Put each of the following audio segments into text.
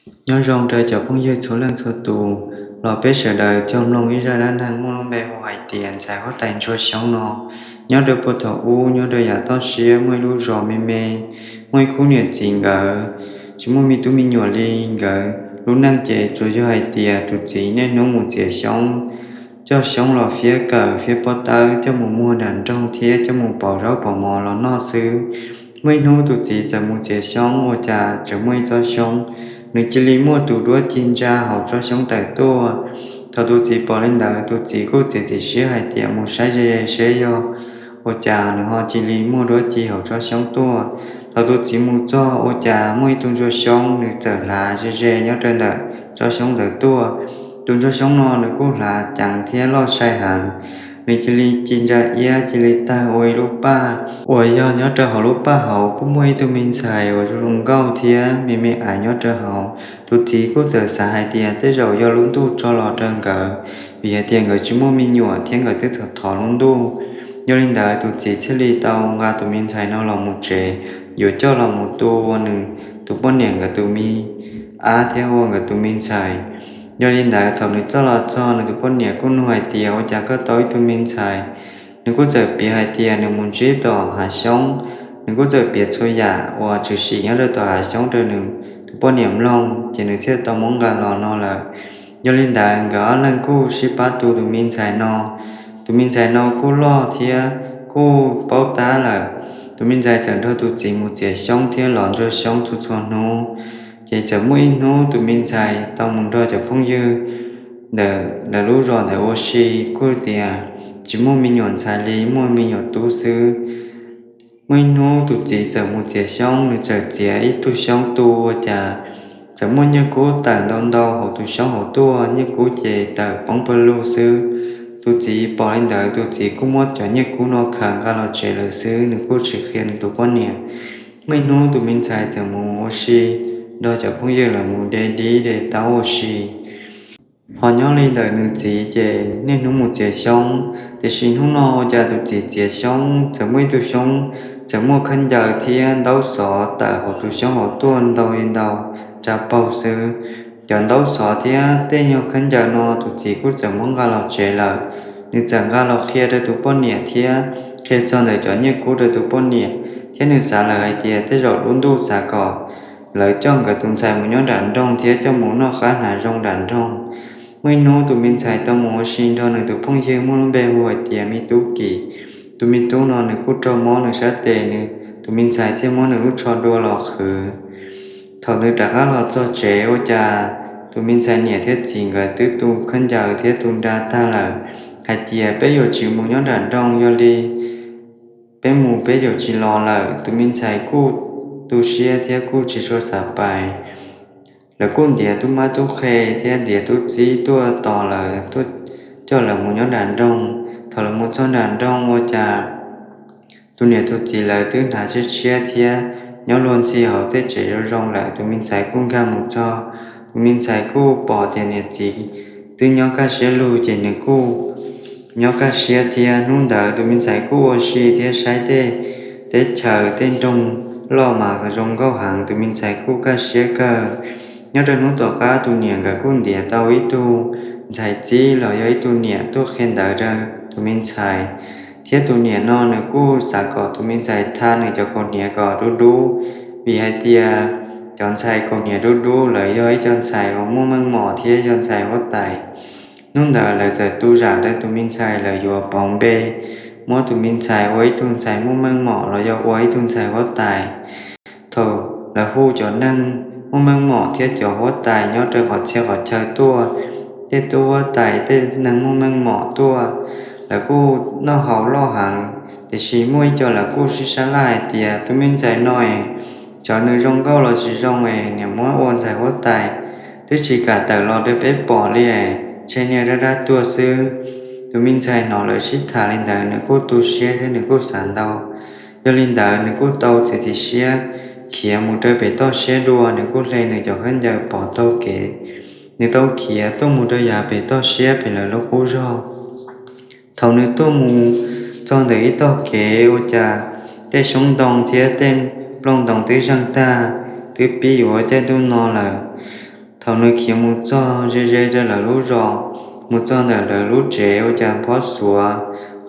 Nyob zoo rau cov phooj ywg txhua leej txhua tus, los peb sawv daws coj mloog ib zaj dab neeg muaj lub npe hu hais tias ntxhais huab tais ntsuag xyoob no. Nyob rau puag thaum ub, nyob rau yav toj siab, muaj ib lub zos me me, muaj ib khub niam txiv nkawd tsis muaj me tub me nyuam li. Nkawd lub neej ces tsuas yog hais tias tus txiv niaj hnub mus txiav xyoob, coj xyoob los fiab kawm fiab pob tawb coj mus muag nram nroog thiab coj mus pauv zaub pauv mov los noj xwb. Muaj ib hnub tus txiv txawm mus txiav xyoob ua cas tseem muaj ib tsob xyoob, nws cia li muaj tus duab ci ntsa hauv tsob xyoob tawm tuaj. Thaum tus txiv pom li ntawd, tus txiv kuj txiav txim siab hais tias mus saib ze ze seb yog ua cas nws ho cia li muaj duab ci hauv tsob xyoob tuaj. Thaum tus txiv mus txog ua cas muaj ib tug ntsuag xyoob nws txawm hlav ze ze nyob rau ntawm tsob xyoob ntawd tuaj. Tus ntsuag xyoob no nws kuj hlav ceev thiab loj sai heev, nws cia li ci ntsa iab cia li tawg ua ib lub paj uas yog nyob rau hauv lub paj hauv kuj muaj ib tug me ntxhais uas zoo zoo nkauj thiab me me aiv nyob rau hauv. Tus txiv kuj txawm xav hais tias tej zaum yog lub ntuj tso los rau nkawd, vim hais tias nkawd tsis muaj me nyuam thiab nkawd twb thov thov lub ntuj. Yog li ntawd tus txiv thiaj li tau nqa tus me ntxhais no los mus tsev, yuav coj los mus tu ua nws tus poj niam nkawd tus me ab thiab ua nkawd tus me ntxhais. Yog li ntawd thaum nws coj los txog, nws tus poj niam kuj nug hais tias ua cas koj tau ib tug me ntxhais. Nws kuj txawm piav hais tias nws mus ntsib tom hav xyoob. Nws kuj txawm piav txhua yam uas tshwm sim nyob rau tom hav xyoob rau nws tus poj niam mloog, ces nws thiaj tau muab nqa los no lawm. Yog li ntawd nkawd ob leeg kuj sib pab tu tus me ntxhais no. Tus me ntxhais no kuj loj thiab kuj paub tab lawm. Tus me ntxhais txawm nrog tus txiv mus txiav xyoob thiab lov ntsuag xyoob txhua txhua hnub. Ces txawm muaj ib hnub tus me ntxhais tau mus nrog cov phooj ywg ntawm lawv lub zos ntawd ua si, kuj tias tsis muaj me nyuam ntxhais li, muaj me nyuam tub xwb. Muaj ib hnub tus txiv txawm mus txiav xyoob, nws txawm txiav ib tug xyoob tu ua cas txawm muaj nyiaj kub tawm ntau ntau hauv tus xyoob hauv tuaj, nyiaj kub ces tawm poob pawg lug xwb. Tus txiv pom li ntawd tus txiv kuj muab cov nyiaj kub no khaws nqa los tsev lawm xwb, nws kuj tsis qhia nws tus poj niam. Muaj ib hnub tus me ntxhais txawm mus ua si, nrog cov phooj ywg lawv mus de dib de taub ua si. Ho nyob li ntawm nws txiv ces niaj hnub mus txiav xyoob, tiam sis hnub no ua cas tus txiv txiav xyoob txawm muaj ib tug xyoob txawm muaj khaub ncaws thiab ntaub xov tawm hauv tus xyoob hauv tuaj ntau li ntau, tsa paug xwb. Cov ntaub xov thiab tej nyuag khaub ncaws no tus txiv kuj txawm muab nqa los tsev lawm. Nws txawm nqa los qhia rau tus poj niam thiab qhia txog ntawm cov nyiaj kub rau tus poj niam, thiab nws xav lawm hais tias tej zaum lub ntuj xav kom lawv coj nkawd tus ntxhais mus nyob nram nroog thiab coj mus noj qab hnav zoo nram nroog. Muaj ib hnub tus me ntxhais tau mus ua si nrog nws tus phooj ywg muaj lub npe hu hais tias me tub Kim. Tus me tub no nws kuj raug mob nws sab tes, nws tus me ntxhais thiaj muab nws lub tsho dua los qhwv. Thaum nws rov qab los txog tsev ua cas tus me ntxhais niam thiab txiv nkawd twb tu khaub ncaws thiab tu nra tag lawm, hais tias peb yuav tsis mus nyob nram nroog, yog li peb mus peb yuav tsis los lawm. Tus me ntxhais kuj tu siab thiab kuj tsis tshua xav pais. Lawv kuj ntiav tub mab tub qhe thiab ntiav tub txib tuaj tos lawv, tuaj coj lawv mus nyob nram nroog. Thaum lawv mus txog nram nroog ua cas tus niam tus txiv lawv twb hnav tshiab tshiab thiab nyob luag ntxhi hauv tej tsev zoo zoo lawm. Tus me ntxhais kuj nkag mus txog, tus me ntxhais kuj pom tias niam txiv twb nyob kaj siab lug ces nws kuj nyob kaj siab thiab. Hnub ntawd tus me ntxhais kuj ua si thiab saib tej teb chaws tej nroog loj mas zoo nkauj heev, tus me ntxhais kuj kaj siab kawg. Nyob rau hnub tom qab tus niam nkawd kuj ntiav tau ib tug ntxhais txib los yog ib tug niam tuaj qhia ntawv rau tus me ntxhais, thiab tus niam no nws kuj xav kom tus me ntxhais tha nws cov kaus hniav kom dub dub, vim hais tias cov ntxhais kaus hniav dub dub lawv yog ib co ntxhais uas muaj meej mom thiab yog ntxhais huab tais. Hnub ntawd lawv txawm tu zam rau tus me ntxhais, lawv yuav pauv npe, muab tus me ntxhais ua ib tug ntxhais muaj meej mom los yog ua ib tug ntxhais huab tais. Thaum lawv hu cov neeg muaj meej mom thiab cov huab tais nyob rau qhov txhia qhov chaw tuaj, tej tub huab tais tej neeg muaj meej mom tuaj, lawv kuj noj haus loj heev. Tiam sis muaj ib co lawv kuj sib sab laj hais tias tus me ntxhais no es xyov nws zoo nkauj los tsis zoo es niam muab ua ntxhais huab tais twb tsis kam tawm los rau peb pom li es, ntshe niag dab dab tuag xwb. Tus me ntxhais hnov lawv sib tham li ntawd nws kuj tu siab thiab nws kuj xav ntau. Yog li ntawd nws kuj tau txiav txim siab khiav mus rau pem toj siab dua, nws kuj hle nws cov khaub ncaws pov taug kev. Nws tau khiav tuaj mus rau yav pem toj siab pem lawv lub qub zog. Thaum nws tuaj mus txog ntawm ib tog kev ua cas tej xyoob ntoo thiab tej nplooj ntoo twb zeeg tag, twb pib yuav caij ntuj no lawm. Thaum nws khiav mus txog ze ze rau lawv lub zos, mus txog ntawm lawv lub tsev ua cas phob xuav,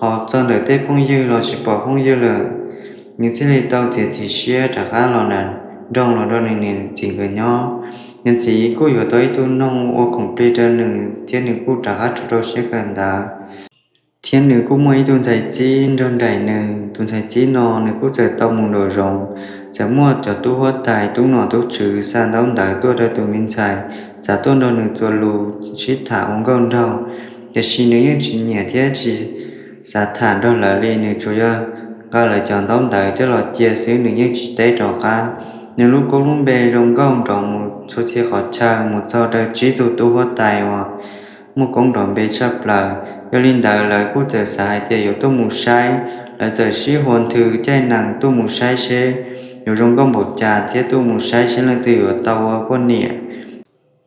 ho txog ntawm tej phooj ywg los tsis pom phooj ywg lawm. Nws thiaj li tau txiav txim siab rov qab los nram nroog los nrog nws niam txiv nkawd nyob. Nws txiv kuj yuav tau ib tug noog ua khoom plig rau nws thiab nws kuj rov qab rau rau siab kawm ntawv. Thiab nws kuj muaj ib tug ntxhais txib nrog nraim nws. Tus ntxhais txib no nws kuj txawm tau mus nraum zoov, txawm muaj cov tub huab tais tub nom tub tswv xa ntaub ntawv tuaj rau tus me ntxhais, xav tuaj nrog nws txuas lus sib tham ua nkauj nraug. Tiam sis nws yeej tsis nyiam thiab tsis xav tham nrog lawv li, nws tsuas yog nqa lawv cov ntaub ntawv coj los cia xwb, nws yeej tsis teb rov qab. Nws lub koob lub npe zoo nkauj nrov mus txhua txhia qhov chaw, mus txog rau tsib tug tub huab tais uas muaj koob nrov npe tshaj plaws. Yog li ntawd lawv kuj txawm xav hais tias yuav tuaj mus saib. Lawv txawm sib hua nthwv caij nees tuaj mus saib seb yuav zoo nkauj npaum cas thiab tuaj mus saib seb leej twg yuav tau ua poj niam.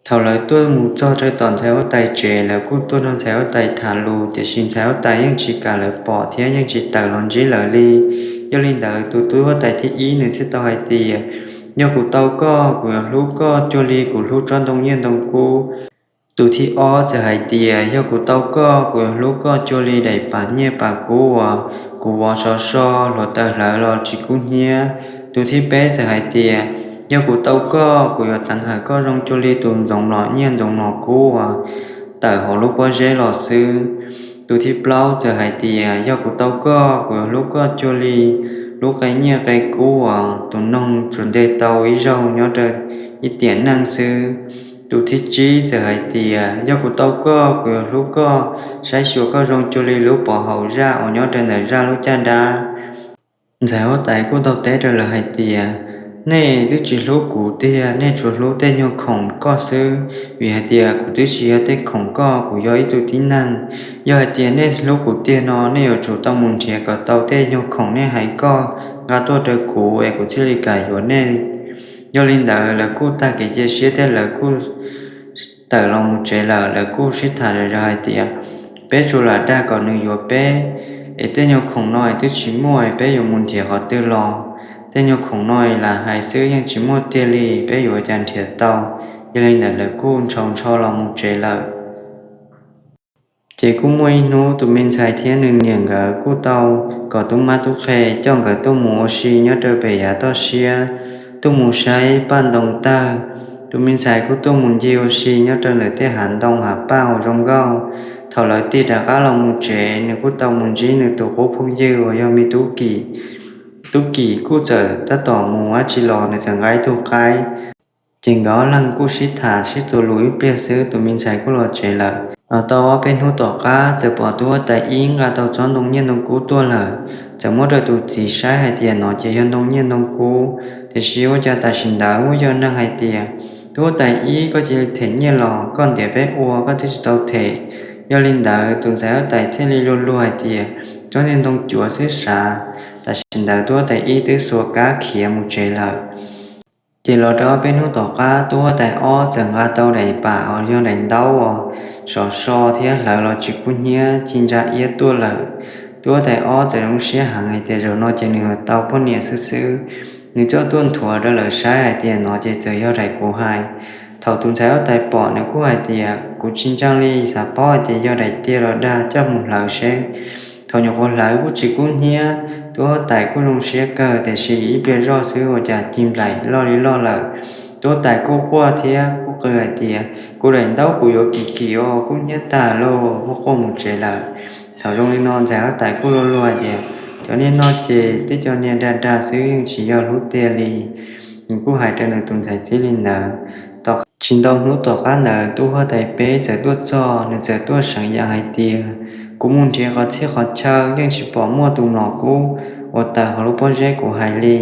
Thaum lawv tuaj mus txog rau tom ntxhais huab tais tsev, lawv kuj tuaj nrog ntxhais huab tais tham lus, tiam sis ntxhais huab tais yeej tsis kam lawv pom thiab yeej tsis tawm los ntsib lawv li. Yog li ntawd tus tub huab tais thib ib nws thiaj tau hais tias, yog kuv tau koj, kuv yuav hlub koj cuag li kuv hlub tsob ntoo nyiaj ntoo kub. Tus thib ob txawm hais tias, yog kuv tau koj, kuv yuav hlub koj cuag li daim pam nyiaj pam kub uas kuv vov sov so, hluav taws hlawv los tsis kub hnyiab. Tus thib peb txawm hais tias, yog kuv tau koj, kuv yuav teev hawm koj zoo cuag li tus ntxoov mlom nyiaj ntxoov mlom kub uas tawm hauv lub pob zeb los xwb. Tus thib plaub txawm hais tias, yog kuv tau koj, kuv yuav hlub koj cuag li lub qe nyiaj qe kub uas tus noog tsuas nte tau ib zaug nyob rau ib tiam neej xwb. Tus thib tsib txawm hais tias, yog kuv tau koj, kuv yuav hlub koj, saib xyuas koj zoo cuag li lub pov haum zaj uas nyob rau ntawm zaj lub caj dab. Ntxhais huab tais kuj tau teb rau lawv hais tias, nej twb tsis hlub kuv tiag, nej tsuas hlub tej nyuag khoom koj xwb, vim hais tias kuv twb tsis yog tej khoom koj, kuv yog ib tug tib neeg. Yog hais tias nej hlub kuv tiag no, nej yuav tsum tau mus nrhiav kom tau tej nyuag khoom nej hais koj nqa tuaj rau kuv es kuv thiaj li kam yuav nej. Yog li ntawd lawv kuj tag kev cia siab thiab lawv kuj tawm los mus tsev lawm. Lawv kuj sib tham zom zaws hais tias, peb tsuas lam dag kom nws yuav peb, es tej nyuag khoom no es twb tsis muaj es peb yuav mus nrhiav qhov twg los? Tej nyuag khoom no es lam hais xwb yeej tsis muaj tiag li, peb yuav ua cas nrhiav tau? Yog li ntawd lawv kuj ntshaus ntsho los mus tsev lawm. Ces kuj muaj ib hnub tus me ntxhais thiab nws niam nkawd kuj tau kom tub mab tub qhe coj nkawd tuaj mus ua si nyob rau pem yav toj siab, tuaj mus saib paj ntoo tawg. Tus me ntxhais kuj tuaj mus ncig ua si nyob rau ntawm tej hav ntoo hav paj uas zoo nkauj. Thaum lawv tig rov qab los mus tsev, nws kuj tau mus ntsib nws tus qub phooj ywg uas yog me tub Kim. Tub Kim kuj txawm tab tom mus dab tsi los nws txawm nqa ib tug qaib. Ces nkawd ob leeg kuj sib tham sib txuas lus ib pliag xwb tus me ntxhais kuj los tsev lawm. Los tau ob peb hnub tom qab txawm pom tub huab tais ib nqa tau tsob ntoo nyiaj ntoo kub tuaj lawm, txawm muab rau tus txiv saib hais tias no ces yog ntoo nyiaj ntoo kub. Tiam sis ua cas tam sim ntawd muaj yog neeg hais tias, tub huab tais ib, koj cia li them nyiaj los, koj ntiav peb ua, koj twb tsis tau them. Yog li ntawd tus ntxhais huab tais thiaj li luag luag hais tias, tsob nyiaj ntoo cuav xwb sav. Tam sim ntawd tub huab tais ib twb xuas kab khiav mus tsev lawm. Ces los rau ob peb hnub tom qab tub huab tais ob txawm nqa tau daim pam uas yog daim ntaub uas sov so thiab hlawv los tsis kub hnyiab ci ntsa iab tuaj lawm. Tub huab tais ob txawm zoo siab heev hais tias zaum no ces nws yuav tau poj niam xwb xwb. Nws coj tuaj nthuav rau lawv saib hais tias no ces txawm yog daim kuv hais. Thaum tus ntxhais huab tais pom nws kuj hais tias, kuv tsis ntseeg li, xav paub hais tias yog daim tiag los dag, coj mus hlawv seb. Thaum nyuam qhuav hlawv kuj tsis kub hnyiab, tub huab tais kuj zoo siab kawg, tiam sis ib pliag zoj xwb ua cas ci nplaim loj li loj lawm. Tub huab tais kuj quaj thiab kuj qw hais tias, kuv daim ntaub kuv yuav kim kim os, kub hnyiab tag lauj, quaj quaj mus tsev lawm. Thaum zoo li no ntxhais huab tais kuj luag luag hais tias, cov niag no ces tib co niag dag dag xwb yeej tsis yog hlub tiag li. Nws kuj hais rau nws tus ntxhais txib li ntawd. Tom tsis ntau hnub tom qab ntawd tub huab tais peb txawm tuaj txog, nws txawm tuaj seev yam hais tias, kuv mus nrhiav qhov txhia qhov chaw yeej tsis pom muaj tus mlom kub uas tawm hauv lub pob zeb kuv hais li.